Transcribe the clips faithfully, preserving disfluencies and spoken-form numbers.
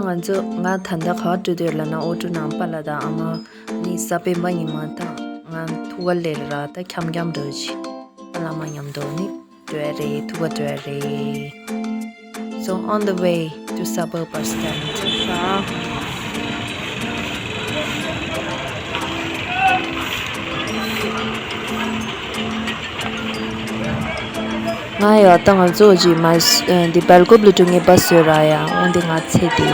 ང་ཚོ་ང་ད་ལྟ་ག་པར་འགྲོ་འདོད་ལབ་ན། ཨོ་ཊོ་ནང་པཱ་ལགས་དང་ཨ་མ་ནི་གཟའ་སྤེན་པ་ཉི་མ་དང་ང་ཐུག་ག་སླེབས་ར། ད་འཁྱམ་འཁྱམ་འགྲོ་ཅིག་པཱ་ལགས་མ་མཉམ་དུ་ནི་འགྲོ་ཡ་རེད། ཐུག་ག་འགྲོ་ཡ་རེད། So on the way to suburb bus stand. ང་ཡ་ད་ང་ཚོ་ཅིག་མ་འདི་སྦེལ་ཀོབ་ལ་འགྲོ་ངེས་པ་བཟོས་ར་ཡ། འོན་ཏེ་ང་ཚེ་དེ་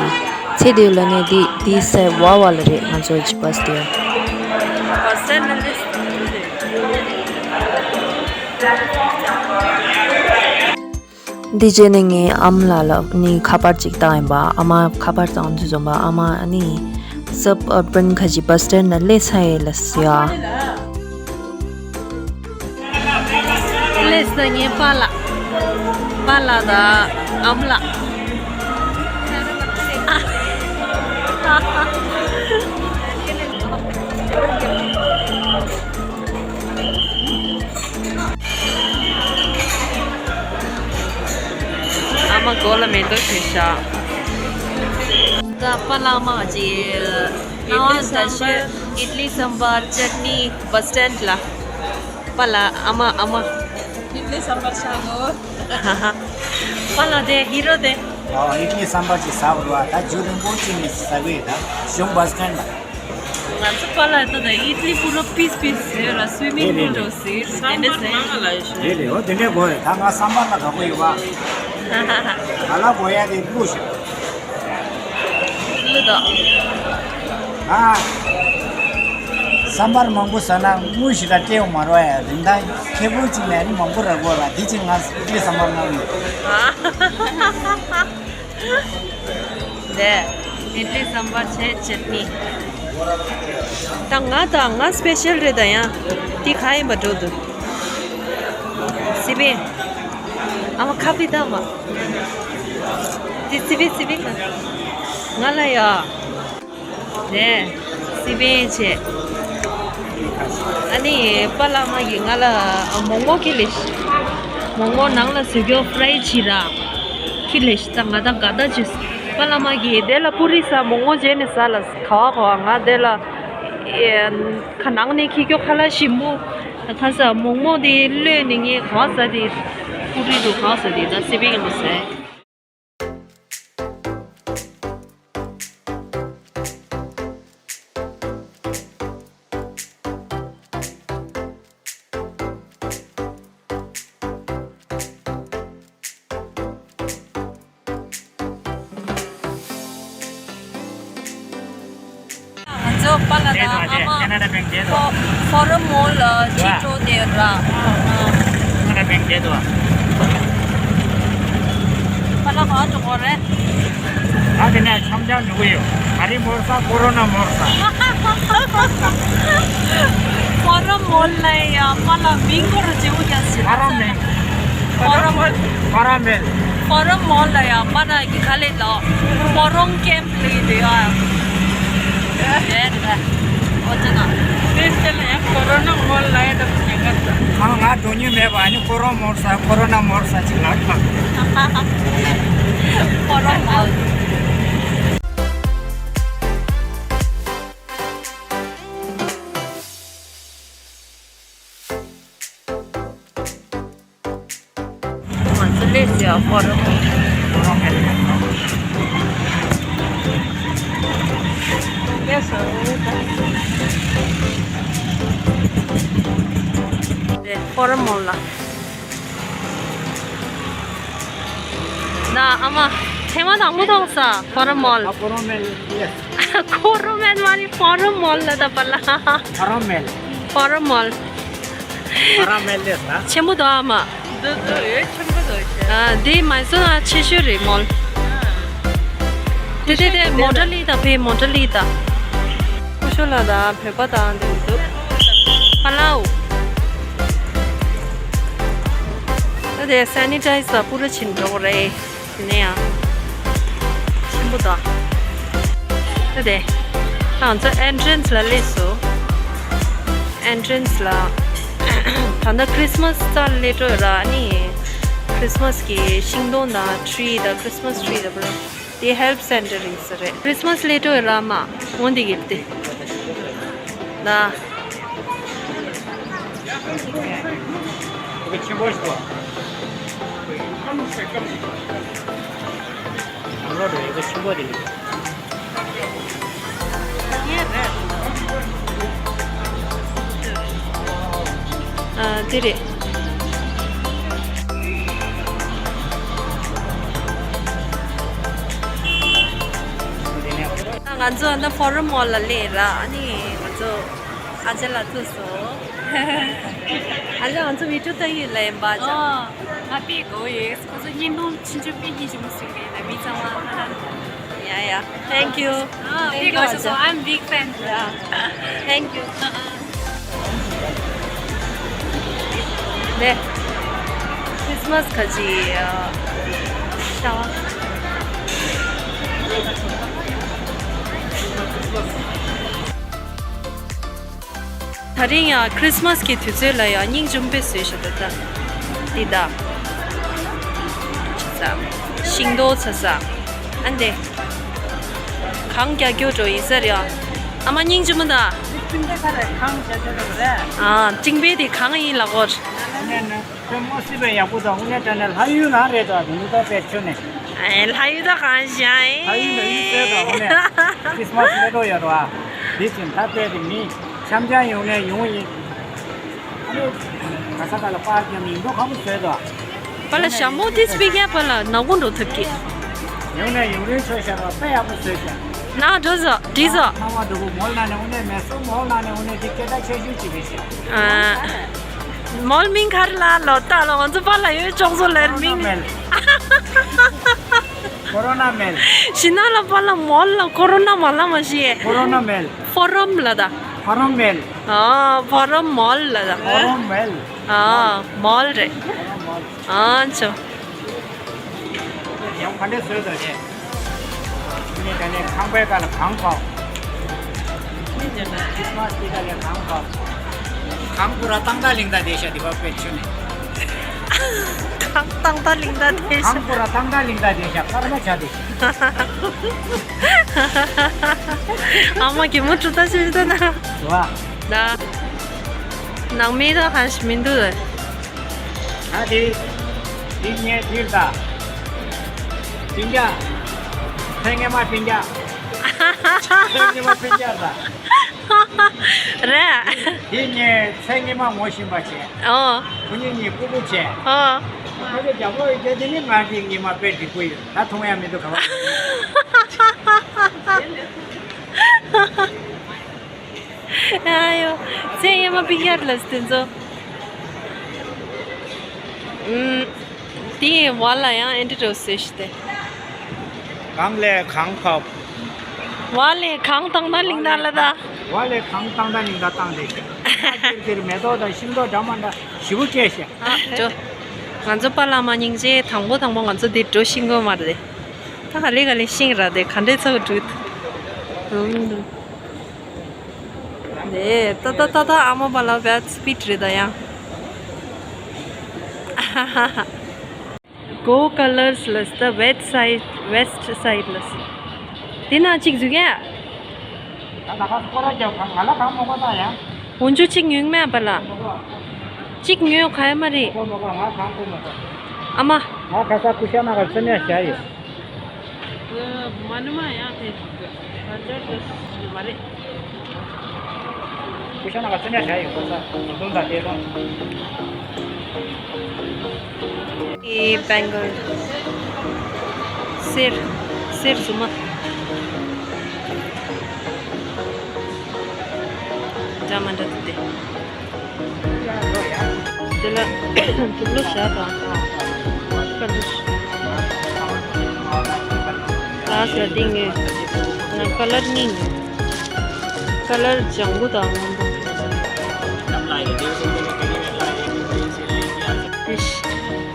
ཚེ་དེ་ལ་ནས་འདི་འདི་སའི་བ་བ་ལ་རེད། ང་ཚོ་ཅིག་བ་སྟེ་ཡ། བ་སྟེ་ན་འདི་འདི་རྗེས་ནས་ངའི་ཨ་མ་ལགས་ལ་ནི་ཁ་པར་ཅིག་བཏང་ཡིན་པ། ཨ་མ་ཁ་པར་བཏང་དུས་ཙམ་པ་ཨ་མ་ནི་སབ་ཨར་བན་ཁ་ཅིག་བ་སྟེན་ན་སླེབས་ཚར་ཡོད་ལབ་ཟེར་ཡ། སླེབས་སོང་ངའི་པཱ་ལགས། པཱ་ལགས་དང་ཨ་མ་ལགས། ཨ་མ་མགོ་ལ་མེ་ཏོག་བྱས་ཤག་ད་པཱ་ལགས་མ་ཅིག་ཨིཌ་ལི་སམ་བར། ཨིཌ་ལི་སམ་བར་ཅཊ་ནི་བ་སྟེན་ལ། པཱ་ལགས་ཨ་མ་ཨ་མ། ཨིཌ་ལི་སམ་བར་ཆག་གོ། པཱ་ལགས་དེ་ཧི་རོ་དེ། ཨོ་ཨིཌ་ལི་སམ་བར་ཅིག་ཟ་བར་བ། ད་རྒྱུན་རིང་པོ་ཅིག་ནས་ཟ་གི་ཡོད། ད་གཞུང་བ་སྟེན་ལ། ང་ཚོ་པཱ་ལགས་ད་ད་ཨིཌ་ལི་པུ་ར་པིས་པིས་ཟེར་ར། སུའི་མིང་པུལ་འགྲོ་ཟེར་དེ་འདྲ་ཟེར། རེད་རེད། འོ་དེ་འདྲ་དགོས་རེད། ད་ང་སམ་བར་ལ་དགའ་པོ་ཡོད་པ། ང་ལ་དགོས་ཡ་དེ་ཀླུ་ཞིག་ཀླུ་དང་། ང་སམ་བར་མང་པོ་ཟ་ན་དངུལ་ཞིག་ལ་སྤྲད་ཡོང་མ་རོགས་ཡ། རིན་ཐང་ཁེ་པོ་ཅིག་ལས་ནི་མང་པོ་རག་གོ་ལ། དེ་ཅིག་ང་ཨིཌ་ལི་སམ་བར་ང་ཡོད། ལས། ཨིཌ་ལི་སམ་བར་བྱས་ཅེ་ཊ་ནི། ད་ང་དང་ང་སི་པེ་ཤལ་རེད། ད་ཡང་དེ་ག་ཡིན་པ་འགྲོ་འདུག་སི་པན། ཨ་མ་ཁ་པི་ད་མ། དེ་སི་པན་སི་པན་ག་ང་ལ་ཡ། ལས། སི་པན་བྱས། ཨ་ནི་པཱ་ལགས་མ་གིས་ང་ལ་མོག་མོག་ཁྱེར་སླེབས་ཤག་མོག་མོག་ནང་ལ་བཟོས་རྒྱུ་ཕ་རའི་བྱས་ར། ཁྱེར་སླེབས་ཤག་ད་ང་ད་དགའ་ད་བྱས། པཱ་ལགས་མ་གིས་དེ་ལ་པུ་རི་ཟ། མོག་མོག་རྗེས་ནས་ཟ་ལབ། ག་བ་ག་བ། ང་དེ་ལ་ཨེ་ཁ་ནང་ནས་ཁྱེར་རྒྱུ་ཁ་ལག་ཞིམ་པོ། ད་ཁ་ཟ་མོག་མོག་དེ་གློད་ནས་ངས་ག་བ་ཟ། དེ་པུ་རི་དུ་ག་བ་ཟ། དེ་ད་སི་པན་ལ་ཟ། ང་ཚོ་པཱ་ལགས་དང་ཨ་མ་ཁེ་ན་ཌ་བེང་བསྡད་འདུག་ཕོ་ཕོ་རམ་མོལ་ལ་ཕྱིན་འགྲོ་དེ་ར། ཁེ་ན་ཌ་བེང་བསྡད་འདུག་པཱ་ལགས་ག་འགྲོ་གི་རེད། ད་དེ་ནས་འཆམ་འཆམ་འགྲོ་གི་ཡོད། ག་རེ་མོལ་ས། ཀོ་རོ་ན་མོལ་ས། ཕོ་རམ་མོལ་ལ་ཡ་པཱ་ལགས་མིང་སྐོར་བརྗེ་པོ་རྒྱག་ཟེར། ཕོ་རམ་མེལ། ཕོ་རམ་མེལ། ཕོ་རམ་མོལ། ཕོ་རམ་མོལ་ལ་ཡ་པཱ་ལགས་ཀྱི་ག་ལེ་ལ། ཕོ་རོང་ཀེམ་ལ་ཡོད་ཡ། རེད་རེད། ཨོ་ཙི་ན། དེ་ཚེ་ལ་ཡང་ཀོ་རོ་ན་མོལ་ལ་ཡ་ད་ཉན་ག་ད། ང་ང་འགྲོ་མྱོང་མེད་པ། ཨ་ནི་ཀོ་རོ་མོལ་ས། ཀོ་རོ་ན་མོལ་ས་ཅིག་ལ་ཁ། ཀོ་རོ་མོལ། ང་ཚོ་སླེབས་ཡ་ཕོ་རོང་། ཕོ་རོང་མོལ་ལ། ན་ཨ་མ་ཚེ་མ་དང་མུ་ཐོང་ས་ཕོ་རོང་མོལ། ཕོ་རོང་མེལ་མ་རེད། ཕོ་རོང་མོལ་ལ་ད་པཱ་ལགས། ཕོ་རོང་མེལ། ཕོ་རོང་མོལ། ཕོ་རོང་མེལ་ལས་ད། ཆེན་པོ་དོ་ཨ་མ། འདི་འདི་ཡོད་ཆེན་པོ་དོ་ཆེ། ཨ་འདི་མའི་སོ་ན་ཆེ་ཤོས་རེད་མོལ། དེ་དེ་དེ་མོ་ཊ་ལི་ད། བེ་མོ་ཊ་ལི་ད། སྐུ་ཞབས་ལགས་དང་བོད་པ་དང་འདི་འདུག་པཱ་ལགས། ད་དེ་སེ་ནི་ཊའི་ཟར་པུ་ར་བྱིན་འགྲོ་གི་རེད། དེ་ནས་ཡང་ཆེན་པོ་དང་། ད་དེ་ང་ཚོ་ཨེན་ཊི་རན་སི་ལ་སླེབས་སོང་། ཨེན་ཊི་རན་སི་ལ་ད་ལྟ་ཁི་རི་སི་མ་སི་རྩ་སླེབས་འགྲོ་ཡོད་ར། ཨ་ནི་ཁི་རི་སི་མ་སི་གི་ཤིང་སྡོང་དང་ཊི་རི་དང་ཁི་རི་སི་མ་སི་ཊི་རི་དང་པུ་ར། དེ་ཧེལ་པ་སེན་ཊར་ཡིན་ས་རེད། ཁྲིས་མས་ལེ་ཊོ་ཡོད་ར་མ། འོན་ཏེ་གིབ་ཏེ། ན། ཆེན་པོ་ཞིག་འདུག་ཨ་མ་ལོ་འགྲོ་ཡི་གེ་ཆེན་པོ་དེ་འདུག་ཨ། དེ་རེད། ང་ཚོ་ཨ་ནི་ཕོ་རམ་མོལ་ལ་སླེབས་ར། ཨ་ནི་ང་ཚོ་ཨ་ཅག་ལགས་ཐུག་སོང་། ཨ་ཅག་ང་ཚོ་བི་ཌི་ཡོ་ལྟ་ཡི་ལ་ཡིན་པ་ཨ་ཅག་ང་དཔེ་དགའ་བོ་ཡོད། ཁོ་ཚོ་བརྙན་ཐུང་ཆུང་ཆུང་དཔེ་སྙིང་རྗེ་མོ་བཟོས་ཡོད་ན། མི་ཚང་མ་ལ། Yeah, yeah. Thank you. ཨ། དཔེ་དགའ་བོ་བྱུང་སོང་། I'm big fan. Yeah. Thank you. ཨ་ཨ། ནས། ཁྲིས་མས་ཁ་ཅིག་ཨ། ཤ་བ། ད་རིང་ཡང་ཁྲིས་མས་ཀྱི་དུས་ཚོད་ལ་ཡང་སྙིང་རྗེ་མོ་དཔེ་བཟོས་ཤག་ད་ལྟ། འདི་ད། ཆི་ས། ཤིང་ཏོག་ཚ་ས། ཨ་འདི། གངས་རྒྱག་རྒྱུ་འགྲོ་ཡིན་ས་རེད་ཨ། ཨ་མ་སྙིང་རྗེ་མོ་ད། སྤྲིན་པ་ག་རེ་གངས་རྒྱག་རྒྱུ་འགྲོ་རེད། ཨ། སྤྲིན་པ་དེ་གངས་ཡིན་ལབ་གོ། ཨ་ནི་ནི་ཁྱོད་མོ་སྲིད་པའི་ཡག་པོ་དང་དངོས་གནས་དྲང་གནས་ལྷ་ཡུལ་ནང་རེད་དོ། དེ་ནི་ད་དཔེ་ཁྱོད་ནས། ཨེ། ལྷ་ཡུལ་ད་གང་ཤེས་ཨེ། ལྷ་ཡུལ་ལ་ཡུལ་རྩེ་དང་དངོས་གནས་ཁྲིས་མས་ལེ་ཊོ་ཡོད་རེད་བ། དེ་བཞིན་ད་དཔེ་དེ་མི་འཆམ་འཆམ་ཡོང་ནས་ཡོང་ཡིན། ཨ་ནི། ག་ས་ག་ལ་པར་རྒྱབ་ནས་ཡིན་མདོག་ཁ་པོ་བཟོས་དོ། པ་ལ་ཞྭ་མོ་དེ་སྤེ་ར་པ་ལ་ནག་པོ་འགྲོ་ཐུབ་ཀྱི། ཡང་ནས་ཡང་རིང་ཆོས་བཤད་རོགས། དཔེ་ཡག་པོ་བཟོས་ཤག་ན་འགྲོ་ཟོ་བྲིས་ཟོ། སྣང་བ་འགྲོ་བོ་མོལ་ན་ནས་འོ་ནས་མེ་སོ་མོལ་ན་ནས་འོ་ནས་འདི་སྐད་གྲགས་ཆེ་ཤོས་ཅིག་རེད་ཤག་ཨ། མོལ་མིང་ག་རེ་ལ་ལོ་ལྟ་ལོ། ང་ཚོ་པ་ལ་ཡོད་ཅོག་ཚོ་ལེར་མིང་། ཀོ་རོ་ན་མེལ། ཞི་ན་ལ་པ་ལ་མོལ་ལ་ཀོ་རོ་ན་མ་ལ་མ་ཤི་ཡེ། ཀོ་རོ་ན་མེལ། ཕོ་རམ་ལ་ད། ཕོ་རམ་མེལ། ཨ། ཕོ་རམ་མོལ་ལ་ད། ཕོ་རམ་མེལ། ཨ། མོལ་རེད། ཕོ་རམ་མོལ། ཨ་ཆོ། ཡང་ག་འདྲས་བཟོས་དང་ཞེས། ངས་དེ་ནས་ཁང་པའི་ཁ་ལ་གངས་ཕབ། ཁྲིས་མས་དེ་ཁ་ལ་གངས་ཕབ། གངས་པུ་ར་ཏང་ཏ་ལིང་ཏ་དེ་ཤ་དེ་བ་པེ་ཆུ་ནས། གངས་ཏང་ཏ་ལིང་ཏ་དེ་ཤ། གངས་པུ་ར་ཏང་ཏ་ལིང་ཏ་དེ་ཤ་ཀར་མ་ཆ་དེ་ཤ། ཨ་མ་གི་མོ་ཀྲུ་ཏ་ཤི་ཤི་ཏ་ན། བ། ད། ནང་མི་ད་གང་ཞིག་མི་འདུག་ད་དེ། དེ་ངས་དེར་ད། སྤུན་ཀྱག་ཚེ་སྔོན་མ་སྤུན་ཀྱག་ཚེ་སྔོན་མ་སྤུན་ཀྱག་ད། རེད། དེ་ངས་ཚེ་སྔོན་མ་ངོ་ཤེས་པ་བྱས། ཨོ། ཁོ་གཉིས་གཉིས་སྤུ་གུ་བྱས། ཨོ། ཁོ་ཚོ་རྒྱབ་ལོག་ཡོད་དེ་ནི་ང་གི་ཉི་མ་དཔེ་འགྲིག་པོ་ཡོད། ད་མཐོང་ཡ་མི་འདུག་ག་བ། ཨ་ཡོ། ཚེ་སྔོན་མ་སྤུན་ཀྱག་ལ་དེ་ཚོ། ཨུམ། དེའི་བར་ལ་ཡང་ཨེ་འདྲ་འགྲོ་སྲིད་ཤི་སྟེ། གངས་ལས་གངས་ཕབ། བར་ལས་གངས་བཏང་ན་ལིང་ན་ལ་ད། བར་ལས་གངས་བཏང་ན་ལིང་ད་བཏང་དེ་ཤི། ཁྱེར་ཁྱེར་མེ་ཏོག་དང་ཤིང་ཏོག་འདྲ་མ་འདྲ་ཞིབ་པོ་སྐྱེས་ཤག་ཨ་འགྲོ། ང་ཚོ་པཱ་ལགས་མ་སྙིང་རྗེ། དང་པོ་དང་པོ་ང་ཚོ་འདིར་འགྲོ་ཤེས་ཀྱི་མ་རེད། ད་ག་ལེ་ག་ལེ་ཤིང་ར་དེ་ག་འདྲའི་ཚ་བོ་འགྲོ། ཨུམ། ནས་ཏ་ཏ་ཏ་ཏ། ཨ་མ་པཱ་ལགས་བེད་སི་པིཌ་རེད་ད་ཡང་། Go Colors ལ་ད་West Side, West Side ལ། དེ་ན་གཅིག་བཟོས་ཀྱང་། ད་ད་ག་སྐོར་ར་རྒྱབ་གང་ང་ལ་གང་མོ་གོ་ད་ཡང་། འོན་ཆུ་གཅིག་ཉོས་མེད་པ་ལ། གཅིག་ཉོས་ག་ཡ་མ་རེད། མོ་གོ་ང་གང་གོ་མོ་གོ། ཨ་མ། ང་ཁ་ས་ཀུ་ཤ་ན་ག་ཚོད་ནས་བྱ་ཡོད། མ་ནུ་མ་ཡང་དེ་ཧན་ཌེཌ་མ་རེད། ཀུ་ཤ་ན་ག་ཚོད་ནས་བྱ་ཡོད་གོ་ས་ཉིས་སྟོང་དང་བརྒྱད་སྟོང་། ཨེ་བེང་གལ། གསེར། གསེར་ཟུར་མ། འདྲ་མ་འདྲ་འདུག་སྟེ། དེ་ལ་དུག་ལོག་བཞག་དང་། ཀ་ལར། ལ་ས་ཏིང་ངེ་ང་ཀ་ལར་གཉིས་ནས། ཀ་ལར་ལྗང་གུ་དང་སྔོན་པོ། ཨེ་ཤི། ཏོག་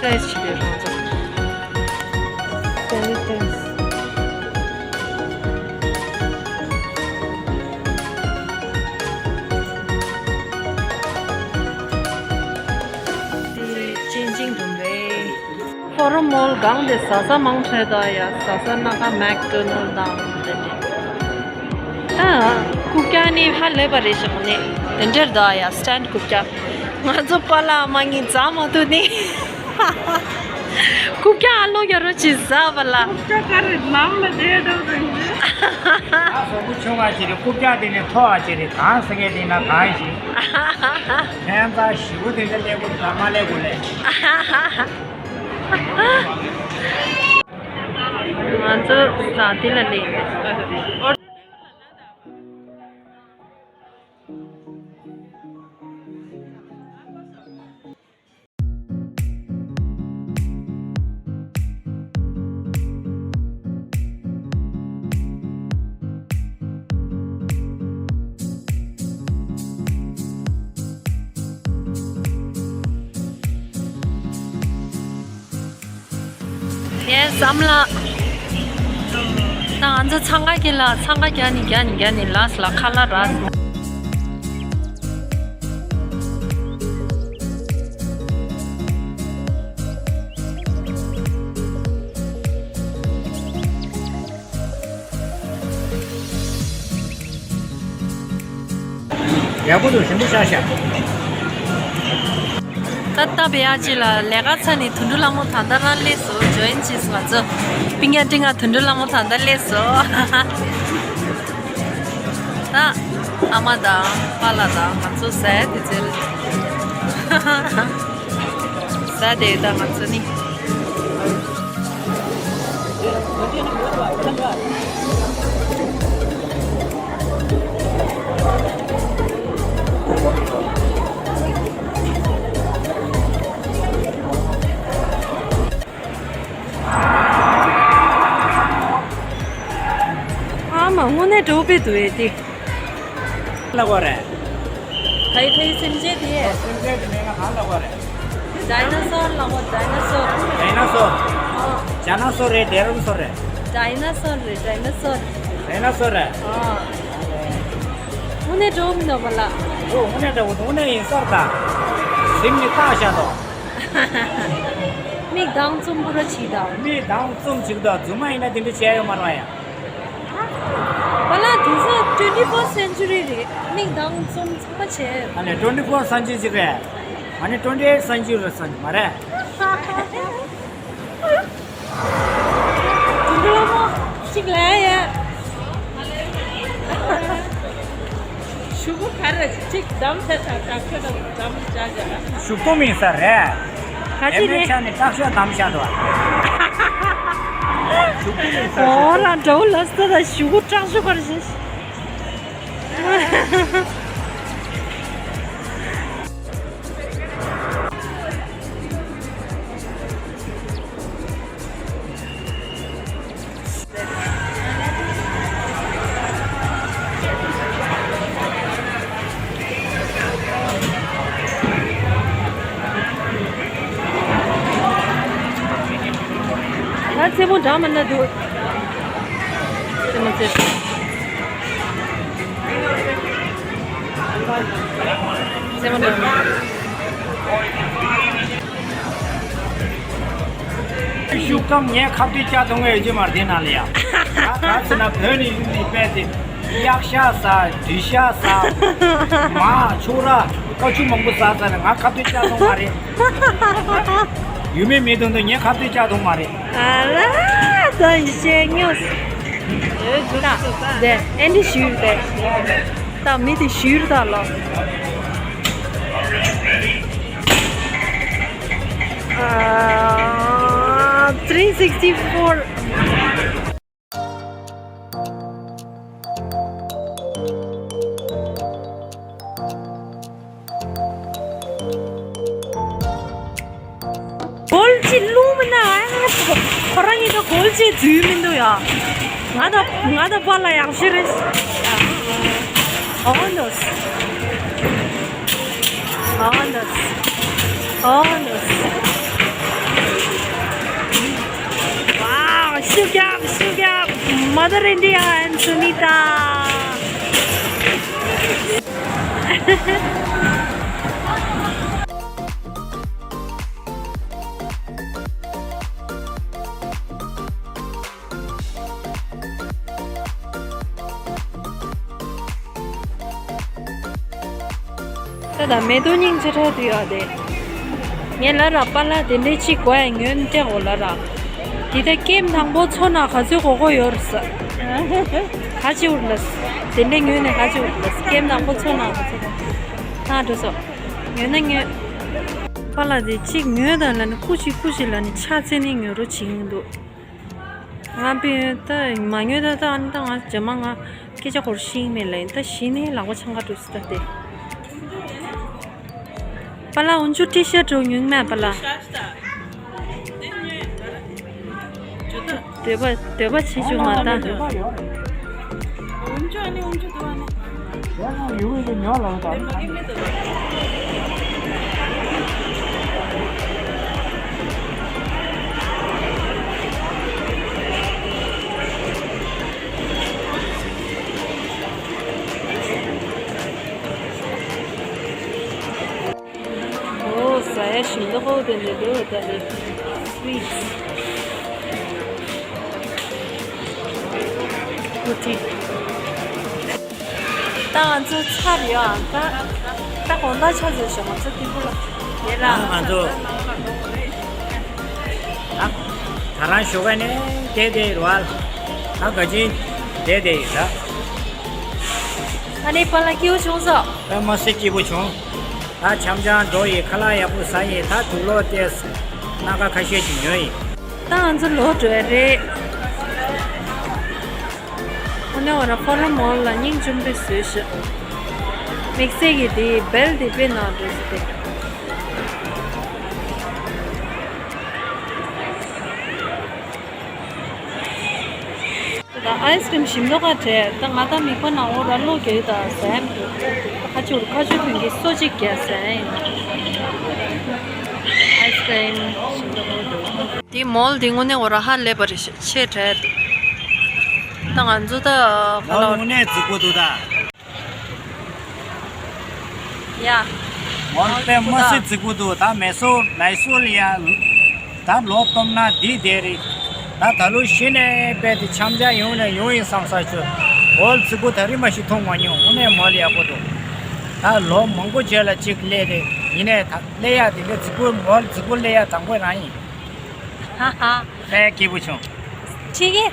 ཙམ་བྱེད་དུས་རང་ཚོ། ཧོ་རོ་མོལ་སྒང་དེ་ཟ་ས་མང་དྲགས་འདུག་ཡ། ཟ་ས་སྣ་ཁ་མེག་ཌོ་ནལ་དང་དེ་འདྲ། ཨ། རྐུབ་བཀྱག་ནི་ཧ་ལས་པ་རེད་ཤག་ནི། དེ་འདྲར་འདུག་ཡ། སི་ཊེན་ཌི་རྐུབ་བཀྱག་ང་ཚོ་པཱ་ལགས་མ་གཉིས་འཛེགས་མ་ཐུབ་ནི། རྐུབ་བཀྱག་ཨ་ལོ་རྒྱ་རོ་ཅིག་ཟ་བ་ལ། རྐུབ་བཀྱག་ག་རེ་ནང་ལ་བསྡད་འགྲོ་དང་། ང་གཟུགས་པོ་ཆུང་བ་ཅིག་རེད། རྐུབ་བཀྱག་དེ་ནི་མཐོ་བ་ཅིག་རེད། གང་ཟེར་མཁན་དེ་ན་གང་ཞིག་ཁྱད་མཚར་ཞེ་པོ་དེ་འདྲ་སླེབས་དགོས་རེད། མ་སླེབས་དགོས་ལེ། ང་ཚོ་ཟ་དེ་ལ་སླེབས་ཡིན། ཡེ་བསམ་ལ། ད་ང་ཚོ་འཚང་ཁ་གི་ལ་འཚང་ཁ་རྒྱག་ནི་རྒྱག་ནི་རྒྱག་ནི་ལགས་ལ་ཁ་ལག་རག་ཡག་པོ་འདུག་ཞིམ་པོ་ཤག་ཤག་ད་ལྟ་བེ་ཨ་ཅི་ལ་ལས་ཀ་ཚར་ནས་དོན་གྲུབ་ལྷ་མོ་ད་ལྟ་རང་སླེབས་སོང་། ཇོ་ཡིན་བྱས་སོང་། ང་ཚོ་པིང་ཡ་ཏིང་ང་དོན་གྲུབ་ལྷ་མོ་ད་ལྟ་སླེབས་སོང་། ད་ཨ་མ་དང་པཱ་ལགས་དང་ང་ཚོ་ཟས་དེ་ཚོ་རེད། ཟས་དེ་ད་ང་ཚོ་ནི། ཨ་མ་དངོས་གནས་འགྲོ་བའི་འདུག་ཨེ་དེ། ལ་གོ་རེད། ཕའི་ཕའི་སེམས་ཅན་དེ། སེམས་ཅན་དེ་མིང་ལ་གང་ལ་གོ་རེད། ཌའི་ན་སོར་ལ་གོ། ཌའི་ན་སོར། ཌའི་ན་སོར། ཨོ། ཇ་ན་སོར་རེད། ཌའི་ན་སོར་རེད། ཌའི་ན་སོར་རེད། ཌའི་ན་སོར། ཌའི་ན་སོར་རེད། ཨོ། དངོས་གནས་འགྲོ་མི་འདུག་པ་ལ། འགྲོ་དངོས་གནས་འདྲ་བོ་དངོས་གནས་ཡིན་སར་ད། གཟིམ་ནི་ཏག་ཤ་དོ། མིག་གདངས་བཙུམ་པོ་ར་བྱེད་དང་། མིག་གདངས་བཙུམ་བྱེད་དང་། རྫུན་མ་ཡིན་ན་དེ་འདྲ་བྱས་ཡོད་མ་རེད་ཡ། པ་ལགས་དེ་ཚོ་ཊུ་ཝེན་ཊི་ཕར་སི་ཊི་སེན་ཅུ་རི་རེད། མིག་གདངས་བཙུམ་ཚང་མ་བྱས། ཨ་ནི་ཊུ་ཝེན་ཊི་ཕོར་སེན་ཅུ་རི་ཅིག་རེད། ཨ་ནི་ཊུ་ཝེན་ཊི་ཨེ་ཊི་སེན་ཅུ་རི་རེད་ཟེར་ནི་མ་རེད། དུད་འགྲོ་ལྷ་མོ་གཅིག་ལ་ཡ། ཤུ་གུ་ག་རེ་གཅིག་བསྡམས་ཚར་དང་དྲག་ཤོས་དང་བསྡམས་བྱ་བྱ། ཤུ་གུ་མིན་ས་རེད། ག་ཅི་རེད། ཆ་ནས་དྲག་ཤོས་བསྡམས་བྱ་འདུག་ཤུ་གུ་མིན་ས་རེད། འོ་ར་འདྲ་བོ་ལ་ས་ད་ཤུ་གུ་དྲག་ཤོས་ག་རེ་བྱེད། ང་རྩེད་མོ་འདྲ་མི་འདྲ་འདུག་རྩེད་མོ་རྩེ། རྩེད་མོ་འདྲ་མི་འདྲ། ཤུགས་ཀམ་ངས་ཁ་གཏད་བཅག་ཐུབ་ངེས་ཡོད་ཀྱི་མ་རེད་དེ་ནང་ལ་ཡ། ད་ག་ཚོད་ན་བོད་ནས་ཡིན་ནི་དཔེ་དེ། གཡག་ཤ་ཟ། འབྲི་ཤ་ཟ། མ་ཕྱུགས་ར་ཀ་ཆུ་མང་པོ་ཟ་ཟ་ནས་ང་ཁ་གཏད་བཅག་ཐུབ་མ་རེད། ཡོད་མེད་མེད་དུ་འདུག་ངས་ཁ་གཏད་བཅག་ཐུབ་མ་རེད། ཨ་ལ་ད་ཡི་ཤེས་ཉོས། ད་དེ་ཨེ་འདྲི་ཞུས་ཏེ། ད་མི་དེ་ཞུས་ད་ལོ། ཨ། three sixty four། གོལ་ཅིག་བླུགས་མིན་ན། ཁོ་རང་གཉིས་ད་གོལ་ཅིག་འཛུལ་མི་འདུག་ཡ། ང་དང་ང་དང་པཱ་ལགས་ཡག་ཤོས་རེད། ཨོ་ནོ། ཨོ་ནོ། ཨོ་ནོ། Wow, ཤུགས་རྒྱབ། ཤུགས་རྒྱབ། Mother India and Sunita. ད་ལྟ་མེ་ཏོག་སྙིང་རྗེ་དྲག་ཏུ་ཡོད་དེ། ངས་ལབ་ར་པཱ་ལགས་དེ་འདྲའི་གཅིག་དགོས་ཡ་ཉོས་ནས་སྤྲད་དགོས་ལབ་ར། དེ་ལྟར་ཀེམ་དང་པོ་ཚོ་ན་ག་ཚོད་དགོས་དགོས་ཡོད་རེད་ཟེར། ག་ཅི་འུར་ལ་ཟེར། དེ་འདྲའི་ཉོས་ནས་ག་ཅི་འུར་ལ་ཟེར། ཀེམ་དང་པོ་ཚོ་ན་ག་ཚོད་དགོས། ན་འགྲོ་སོ། ཉོས་ན་ཉོས། པཱ་ལགས་དེ་གཅིག་ཉོས་དང་ལབ་ནས་སྐུ་མཁྱེན་སྐུ་མཁྱེན་ལབ་ནས་ཕྱག་འཚལ་ནས་ཉོ་རོགས་བྱེད་ཀྱི་འདུག་ང་དཔེ་ད་མ་ཉོས་ད་ད་ཨ་ནི་ད་ང་རྗེས་མ་ང་སྐད་ཆ་སྐོར་ཤེས་ཀྱི་མེད་ལ་ཡིན་ད་གཞི་ནས་ལག་པ་འཆང་ག་འགྲོ་སྲིད་ད་དེ། པཱ་ལགས་འོན་ཆུ་ཊི་ཤར་འགྲོ་ཉུང་མེད་པཱ་ལགས། འདོད་པ་འདོད་པ་བྱེད་བཅུག་མ་ད། འོན་ཆུ་ཨ་ནི་འོན་ཆུ་འདུག་ཨ་ནི། ཨོ་ཟ་ཡ་ཞིམ་མདོག་ཁ་པོ་དེ་འདྲ་འདུག་ད་ནི་སི་ཝིཊ་ཀུ་ཊི། ད་ང་ཚོ་ཚར་ཡོད་ཨ། ད་ད་དགོང་དག་ཆ་ཚོད་ཤོག་ང་ཚོ་དེ་ཁུལ་ལ་ཡེ་ལ། ང་ཚོ་ད་ད་རང་ཞོགས་ཀ་ནས་བསྡད་བསྡད་ཡོད་རེད་བ། ད་ག་ཅིག་བསྡད་བསྡད་ཡོད་ད། ཨ་ནི་པཱ་ལགས་སྐྱིད་པོ་བྱུང་སོང་། ད་མ་སེ་སྐྱིད་པོ་བྱུང་། ད་འཆམ་འཆམ་འགྲོ་ཡི། ཁ་ལག་ཡག་པོ་ཟ་ཡི། ད་དུག་ལོག་སྟེ་སྣ་ཁ་ཁ་ཤས་ཤིག་ཉོ་ཡི། ད་ང་ཚོ་ལོག་འགྲོ་ཡ་རེད། ཨ་ནི་འོ་ན་ཧྥོ་རོམ་མོལ་ལ་སྙིང་རྗེ་མོ་དཔེ་བཟོས་ཤག་དམིགས་བསལ་གྱི་དེའི་བེལ་དེ་དཔེ་ནག་འགྲོ་ཟེར་ཏེ། ད་ཨའི་སི་ཀྲིམ་ཞིམ་མདོག་ཁ་བྲལ། ད་ང་ད་མིག་པ་ནང་འོ་ར་ལོ་རྒྱག་ད་ཟ་ཡ་མི་འདུག་ཁ་ཆུར་ཁ་ཆུ་ཐོན་གྱི་སོ་གཅིག་རྒྱག་ཟ་ཡ་ཡིན། ཨའི་སི་ཀྲིམ་ཞིམ་མདོག་ཁ་བྲལ། དེ་མོལ་དེ་དངོས་གནས་འོ་ར་ཧ་ལས་པ་རེད་ཤག་ཆེ་དྲགས་འདུག་ད་ང་ཚོ་ད་ཧ་ལས་པ་དངོས་གནས་རྫིག་པོ་འདུག་ད། ཡ། ཝང་པད་མ་སི་རྫིག་པོ་འདུག་ད་མེ་སོ་མེ་སོ་ལ་ཡ། ད་ལོ་སྟོང་ན་འདི་དེ་རེད། ད་ད་ལོ་གཞི་ནས་དཔེ་དེ་འཆམ་འཆམ་ཡོང་ནས་ཡོང་ཡིན་བསམ་ས་ཆུ། ཝོལ་རྫིག་པོ་ད་རིང་མ་ཞིག་མཐོང་མ་མྱོང་། དངོས་གནས་མོལ་ཡག་པོ་འདུག་ད་ལོ་མང་པོ་རྗེས་ལ་གཅིག་སླེབས་རེད། ཡིན་ནའི་ད་སླེབས་ཡག་དེ་འདྲ་རྫིག་པོ་ཝོལ་རྫིག་པོ་སླེབས་ཡག་དང་པོ་རང་ཡིན། ཧ་ཧ། དཔེ་སྐྱིད་པོ་བྱུང་། ཁྱི་གེ།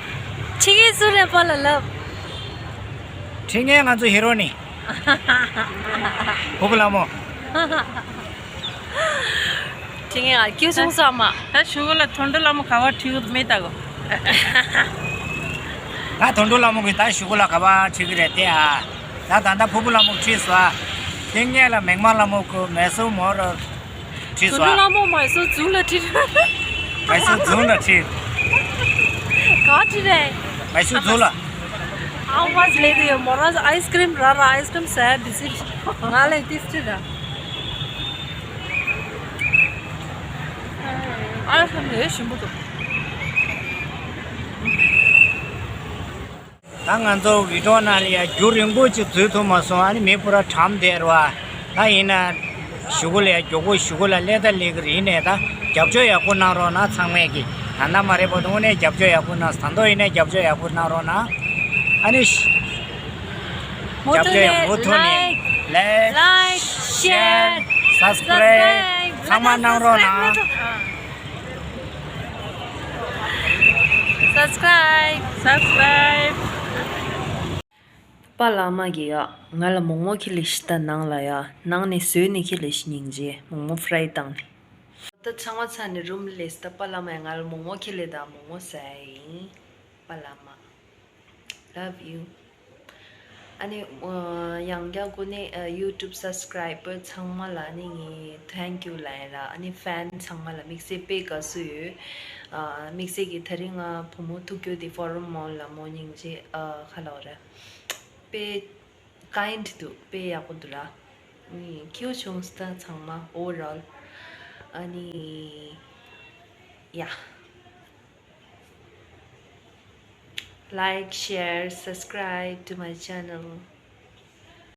ཁྱི་གེ་སུ་རེད་པ་ལ་ལབ། ཁྲི་ངན་ང་ཚོ་ཧི་རོ་ནི། ཕུ་བོ་ལྷ་མོ། ཁྲི་ངན་ཨ་ཁྱོད་བྱུང་སོང་མ། ད་ཞུ་གུ་ལ་དོན་གྲུབ་ལྷ་མོ་ག་བ་ཁྲིད་གི་མེད་ད་གོ། ད་དོན་གྲུབ་ལྷ་མོ་གི་ད་ཞུ་གུ་ལ་ག་བ་ཁྲིད་གི་རེད་དེ་ཨ། ད་ད་ད་ཕུ་བོ་ལྷ་མོ་ཁྲིད་སོང་ཨ། ཁྱི་ངན་ལ་མེག་མ་ལྷ་མོ་གི་མེ་སོ་མོ་ར། ཁྲིད་དོ་སོང་ཨ། ནུ་ལ་མོ་མ་སོ་རྫུན་ལ་ཁྲིད། མ་སོ་རྫུན་ལ་ཁྲིད། ག་ཁྲིད་རེད། མ་སོ་རྫུན་ལ། ཨ་མ་ལེ་དེ་མོ་ར་ཨའི་སི་ཀྲིམ་ར་ར་ཨའི་སི་ཀྲིམ་ཟ་བི་སི་ང་ལེ་ཏིས་ཁྲིད་ར། ཨའི་སི་ཀྲིམ་ལས་ཞིམ་པོ་འདུག་ད་ང་ཚོ་བི་ཌི་ཡོ་ནང་ལ་ཡ་རྒྱུན་རིང་པོ་ཅིག་འཛུལ་ཐུབ་མ་སོང་། ཨ་ནི་མི་པུ་ར་གྲམ་བསྡད་ར་བ། ད་ཡིན་ན་གཞུག་གུ་ལ་ཡ་མགྱོགས་པོ་གཞུག་གུ་ལ་སླེབས་ད་སླེབས་ཀྱི་རེད། ཡིན་ནའི་ད་རྒྱབ་སྐྱོར་ཡག་པོ་གནང་རོགས་གནང་། ཚང་མས་ཀྱི་ད་ལྟ་མ་རེད་པ། དངོས་གནས་རྒྱབ་སྐྱོར་ཡག་པོ་གནང་། ད་དུང་ཡིན་ནའི་རྒྱབ་སྐྱོར་ཡག་པོ་གནང་རོགས་གནང་། ཨ་ནི་རྒྱབ་སྐྱོར་ཡག་མུ་མཐུད་ནས་ལའིཀ་ལའིཀ་ཤེར་སབ་སི་ཀ་རེབ་ཚང་མ་གནང་རོགས་གནང་། Subscribe. Subscribe. པཱ་ལགས་མ་གིས་ཡ། ང་ལ་མོག་མོག་ཁྱེར་སླེབས་ཤིག་ད་ནང་ལ་ཡ། ནང་ནས་བཟོས་ནས་ཁྱེར་སླེབས་ཤིག་སྙིང་རྗེ། མོག་མོག་ཕ་རའི་བཏང་ནས། ད་ཚང་མ་ཚར་ནས་རུམ་སླེབས་སོང་། ད་པཱ་ལགས་མ་ཡ་ང་ལ་མོག་མོག་ཁྱེར་སླེབས་དང་མོག་མོག་ཟ་ཡ་ཡིན། པཱ་ལགས་མ། Love you. ཨ་ནི་ཨ་ཡང་བསྐྱར་དངོས་གནས་ཨ་ཡུ་ཊུབ་སབ་སི་ཀ་རའི་བར་ཚང་མ་ལ་ཨ་ནི་ངས་ཐེང་ཀྱུ་ལབ་ཡིན་ར། ཨ་ནི་ཕེན་ཚང་མ་ལ་དམིགས་བསལ་དཔེ་དགའ་བསུ་ཡོད། ཨ་དམིགས་བསལ་གྱི་ད་རིང་ང་བུ་མོ་ཐུག་རྒྱུ་དེ་ཧྥོ་རོམ་མོལ་ལ་མོ་སྙིང་རྗེ་ཨ་ཁ་ལོ་ར། དཔེ་ཀའིན་ཌི་འདུག་དཔེ་ཡག་པོ་འདུག་ར། ཨ་ནི་ཁྱེའུ་ཆུང་སྟ་ཚང་མ་ཨོ་ཝར་ཨོལ། ཨ་ནི་ཡ། Like, share, subscribe to my channel.